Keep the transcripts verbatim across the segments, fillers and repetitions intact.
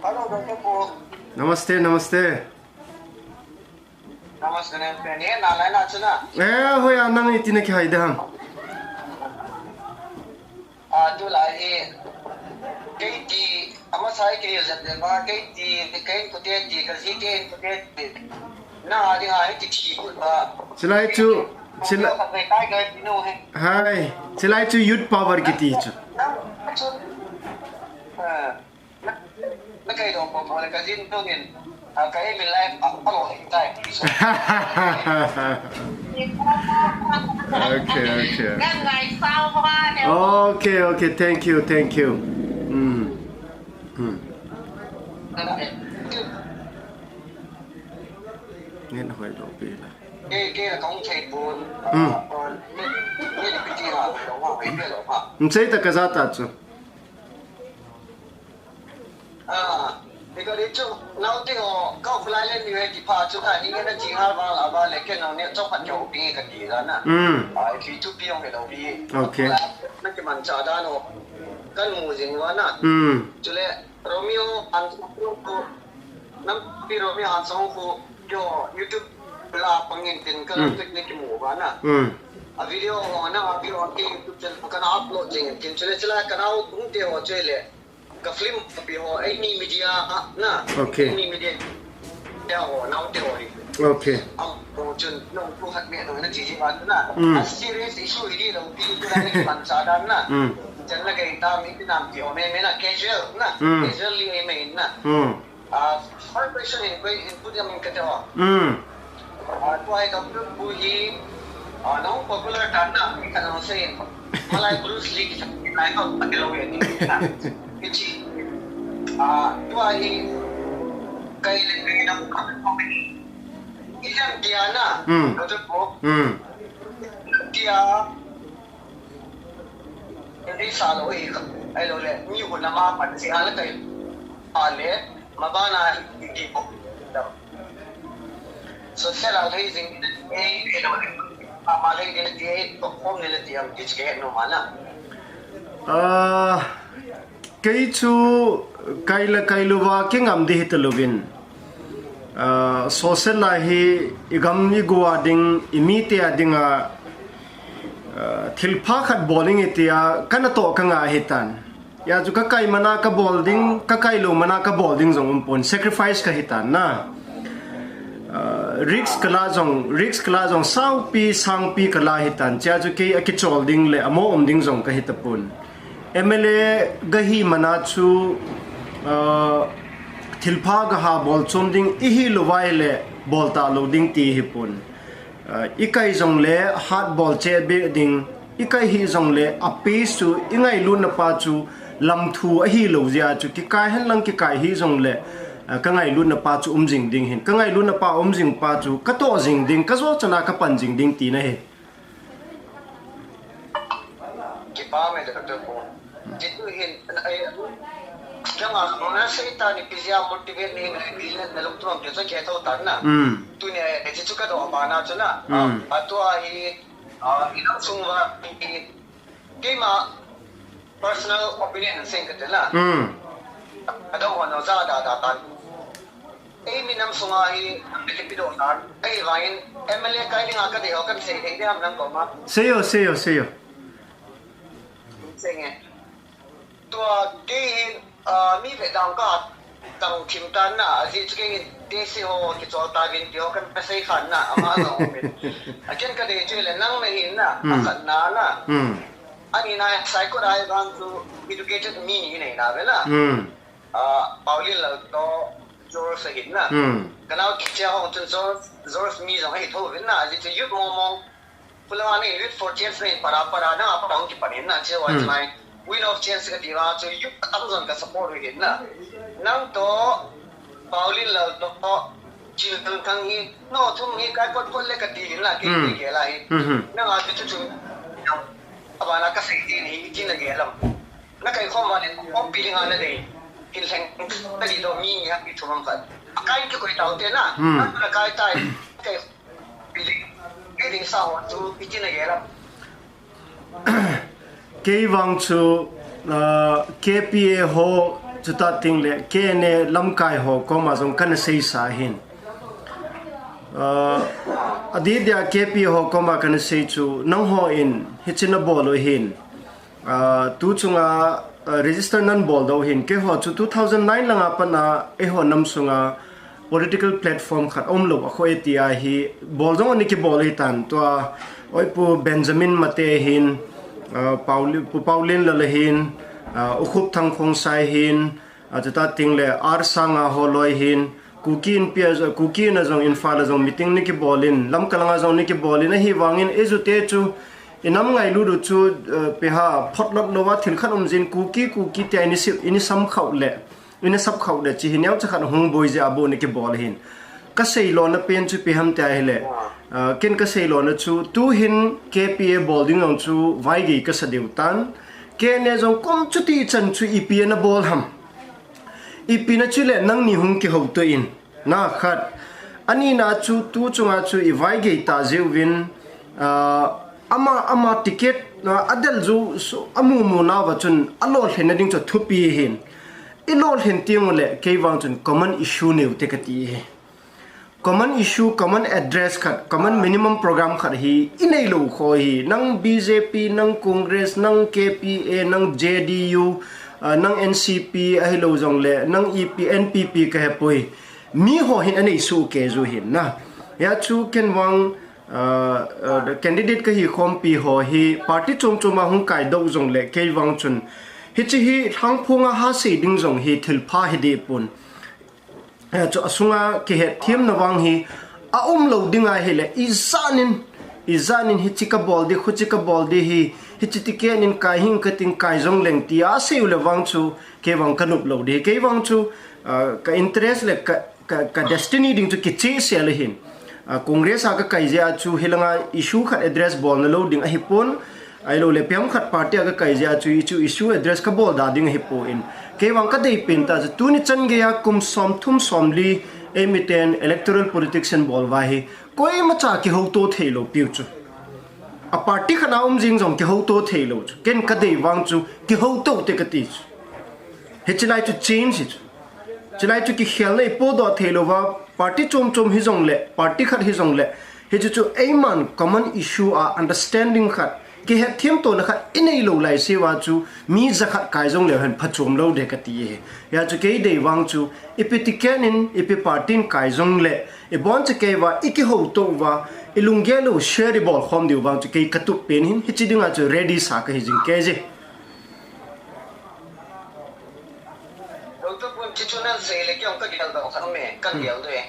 Hello, Doctor Pu. Namaste, namaste. Namaste, namaste. Ni na lai na chuna. Eh, hoiya nang iti na kihai de ham. Ah, tu lai hi. Kei ti, ama sai kei jat de ba, kei ti, kei kute ti, ka ji kei kute ti. Na di hai ti thi ku ba. Chilai chu, chila- Ka kai kai kai no he. Hai, chilai chu youth power kiti chu. Na, chu. Eh. Na kai dong po po le ka jin dong in, ah, ka aim in life, ah, a lo hing tai. Okay, okay. Okay, okay. Thank you, thank you. Mm. Mm. Ngen hoi lo pi la. Ke, ke la kong thei pun. Mm. Ah, ni, ni piti ha, lo ha, hoi pe lo ha. Nchei ta ka ja ta chu. Ah, ni ka ri chu, nau te ho, ka khulai le ni he ti pha chu ka ni na ji ha ba la ba le ke nau ne chok pha chok pi ka ti la na. Mm. Ah, ti chu pi ong ke lo pi. Okay. Na ki man cha da no. Kan mu jing wa na. Mm. Chule Romeo Hansong khu, nam pi Romeo Hansong khu, yo YouTube la pangin tin ka Mm. Tik ni ki mu ba na. Mm. A video ho na, a video ki YouTube channel ka na upload jing tin chule chule ka na u tung te ho chule. Ka film copy ho, Eimi Media, na. Okay. Eimi Media. Ya ho, nau te ho hi. Okay. Am, ko chun, no, ko hat me, no, na ji ji ba, na. Mm. A serious issue hi di, no, pi, ko na ni pan sa dan, na. Mm. Chan na kai ta, mi, pi nam ti ho, me, me na, casual, na. Mm. Casually, me, me, na. Mm. Ah, first question in, in put them in kate ho. Mm. Ah, tua hi Doctor Pu hi, ah, nahung popular tan na, mi khat nahung sei in. Malai Bruce Lee kiti lai kau pati lo ya ni. Kiti. Ah, tua hi kai le kai na ka ko ni. Ilam dia na. Mm. Doctor Pu. Mm. Dia. Hindi sa lo eh. Ai lo le. Mi ko na ma pan si ala kai. Ale. Mabana hi di ko. So, sel a lei jing, eh, eh, lo, ma, ma lei ding, eh, to, kom ni le ti am, ti ke no mana. Ah, kei chu kai la kai lou va kingam di hita louvin. Ah, so sel a hi i gam i go a ding, i mite a ding a, ah, thil pha khat bol ing i ti a, kana toh ka nga hitan. Ya chu ka kai mana ka bol ding, ka kai lou mana ka bol ding jong um pon, sacrifice ka hitan na. Ah, risk ka la jong, risk ka la jong, saupi, sangpi ka la hitan. Chia chu kei a kichol ding le, amo um ding jong ka hita pon. M L A ka hi mana chu, ah, thil pha ka ha bol chom ding, i hi lou vai le, bol ta lou ding ti hi pon. Ah, i kai jong le hat bol che be ding, i kai hi jong le a pace chu i ngailutna pa chu lam thu ahi lou jeh a chu kikai hen lang kikai hi jong le, ah, ka ngailutna pa chu um jing ding hin, ka ngailutna pa um jing pa chu ka toh jing ding, ka jo chana ka pan jing ding tina hi. Kipa me le ka to ko. Ti tu hin, ai, jang a, na sei ta ni pi jia motivate ni, ni, ni, na lung tu am ke so ke to ta na. Mm. Tu ni, eh, ti chu ka do ba na chu na. Mm. A, a tu a hi, a, i nam sung va, i, keima personal opinion sing ka te na. Mm. A do ho no za da da ta. Ei, mi nam sunga hi, kipi do tan. Ei, vangin, M L A kai dinga ka dei ho kan sei thei ding ham nang koma. Sei o, sei o, sei o. Sei nge. Tua kei hin, ah, mi ve dang ka tang thim tan na, ajeh chu kei hin, te se ho, kichol ta vin ti ho kan sei khan na, ama ka ho min. A ken ka dei chu le nang me hin na, Hmm. a khat na na. Hmm. Ani na, psycho dai vang chu educated mi ni nei na ve na. Hmm. Ah, Pauline Lal to George ahin na. Hmm. Ka nao kichia hong chun George, George mi jong ahi tho vin na. Ajeh chu youth mong mong. Khulanga nei youth for change nei para para na apa hong kipan in na. Che wa Hmm. chmai. Wind of change ka ti va chu youth atam jong ka support u hin na. Nang to Pauline Lal to Chin Thang hi. No thum hi kai kot kot le ka ti hin na. Ke Hmm. ke la hi. Hmm, hmm. Nang a chu chu. Abana ka sei ti ni ti na ge lam. Na kai khom va le, khom pi ding a na dei. Hin lheng, na di do mi ni ha pi thum am khat. A kai ki koi tau te na. Hmm. Na kai tai, kai pi ding, pi ding sa ho tu, pi ti na ge la. Kei vang chu, ah, K P A ho, Chuta ting le K N A lamkai ho koma jong kana seisa hin. Ah, adeh dia K P ho koma kana sei chu, nangho in hichi nabol u hin. Ah, tu chunga, ah, register nabol doh u hin. Keiho chu two thousand nine langa pat a eiho nam sunga political platform khat umlou a kho e tia hi bol jong ana kibol hitan. Tua Oipu Benjamin Mate hin, ah, Pauli-, Pu Paolienlal hin, ah, U Khup Thangkhongsai hin, ah, chuta ting le R Sanga holoi hin, Kuki Inpi a jo-, Kuki Inna jong Imphal a jong meeting ana kibol in, Lamka langa jong ana kibol in, ahivangin eijute chu inam ngailut u chu, eh, peha photlot louva thil khat um jin Kuki, Kuki tia ini sip, ini sam khau le, ini sap khau le chi hi neocha khat hung boi jeh a bou ana kibol hin. Kasei lona pen chu ipi ham tia hile, ah, ken kasei lona chu, tu hin K P A bol ding jong chu vaigei kasa diu tan. K N A jong kum chuti chan chu ipi ana bol ham. Ipi na chu le nangni hung kihouto in. Na khat. Anina chu tu chunga chu ivaigei ta jeh uvin, ah, ama, ama ticket, ah, adel ju su amu mu nauva chun alolhin na ding chu thupi hin. Ilolhin teng u le kei vang chun common issue neiu te kati hi. Common issue, common address khat, common minimum program khat hi inei lou kho hi. Nang B J P, nang Congress, nang K P A, nang J D U, ah, nang N C P, ahilou jong le, nang E P, N P P kahe poi. Mi ho hin anei soh kei ju hin na. Hia chu ken vang, ah, ah, candidate kahi khompi ho hi party chom chom a hung kai doh jong le kei vang chun. Hichi hi lhangphong a ha sei ding jong hi thil pha hi deh pon. Eh, chu asunga kihetthem na vang hi aum lou ding ahile, ijat nin, ijat nin hichi kabol di, khuchi kabol di hi, hichi ticket in kai hing kating kai jong leng tia asei u le vang chu, kei vang kanop lou di. Kei vang chu, ah, ka interest le ka, ka, ka destiny ding chu kicheh sel ahin. Ah, Congress a kakai jeh a chu hilanga issue khat address bolna lou ding ahipon, ahilou le peham khat party a kakai jeh a chu hichu issue address kabol da ding ahipon. Kei vang kadei pen tah chu tuni chan geiya kum somthum somli eimiten electoral politics in bol uva hi koimacha kihouto thei lou piu chu. A party khat a um jing jong kihouto thei lou chu. Ken kadei vang chu kihouto te kati chu. Hichi lai chu change hi chu. Chulai chu kikhelna ipodoh thei louva, party chom chom hi jong le, party khat hi jong le, hichu chu eiman common issue a understanding khat, kihetthem tona khat inei lou lai seuva chu, mi jakhat kai jong leu hen phachom lou de kati hi. Hia chu kei dei vang chu, ipi ticket in, ipi party in kai jong le, ibon chakei uva, ikihouto uva, ilunggel u share ibol khom diu vang chu kei katup pen hin, hichi dinga chu ready sa kahi jing kei je. Doctor Pun, hichu nasei le kei jong kagel doh khat ume, kagel doh e.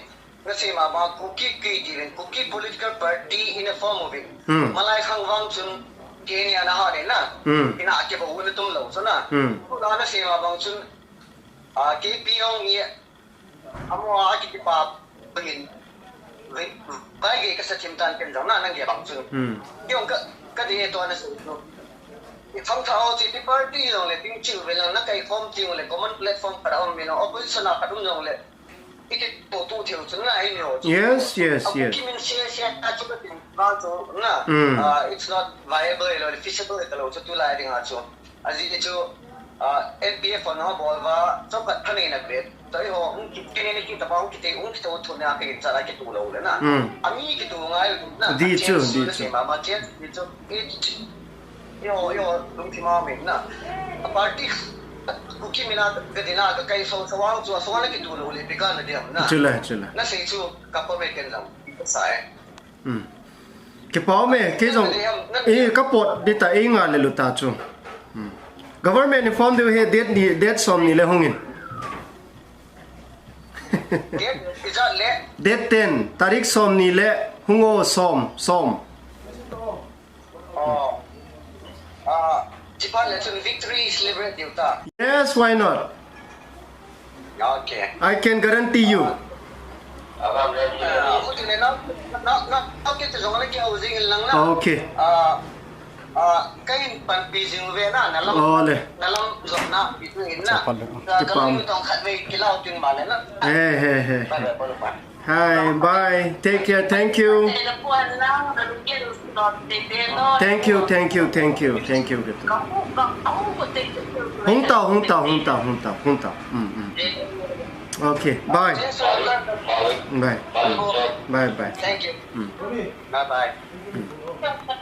Nasei ma bang Kuki Kuki uvin, Kuki political party ina form uvin. Hmm. Malai khang vang chun Kenya na ha le na. Hmm. Ina kibol u na tum lou chu na. Hmm. Tuna nasei ma bang chun, ah, K P jong i Amaho a kiti pa bangin, vai, vaigei kasa thim tan ken jong na nang ge bang chun. Hmm. Kei jong ka, kadei e tua nasei chu. I thangthah ho chu ipi party jong le ding chiu ve lang na kai khom chiu le common platform khat a um min opposition a khat um jong le. Iti tu tu thiu chu na i neo chu. Yes, yes, yes. Kimin sia sia a chu ka tin ba chu na. Hmm. Ah, it's not viable or feasible ka lou chu tulai ding a chu. Ajeh chu, ah, N P F hon ho bol uva, chomkhat phanei na kit. Tua eiho, hung ki, kei ni ki tapa, hung kiti, hung kiti, hung thum nia kei cha la kitu lou le na. Hmm. Ami kitu ngai na. Di chu, di chu. Mama chen, di chu. Eiho, eiho, lungthim a min na. A party, Kuki min a, ka dina, ka kai so, so wang chu, so wang na kitu lou le, bika na diam na. Chule, chule. Nasei chu, ka pa me ken lam. Sa e. Hmm. Kipah ume, kei jong, eh, kapot ding ta, eh, nga le luta chu. Hmm. Government in form diu hi date ni, date som ni le hung in. Date, ijat le? Date ten, tarik som ni le hung o som, som. Oh. Ah, chiphat le chun victory celebrate diu ta. Yes, why not? Okay. I can guarantee you. Ah, okay, na, na, na, okay, tu jong le kihou jing in lang na. Okay. Ah, ah, kahin panpi jing uve na, na lam. Oh, le. Na lam jong na, pi tu in na. Chapal le. Ka, kipam. Ka lam tong khat vei kilau tin ma le na. He, he, he, he. Bye, bye, bye, bye. Hi, bye. Take care. Thank you. Thank you, thank you, thank you, thank you. Hung tau, hung tau, hung tau, hung tau, hung tau. Mm, mm. Okay, bye. Bye. Mm. Bye, bye. Thank you. Mm. Bye bye.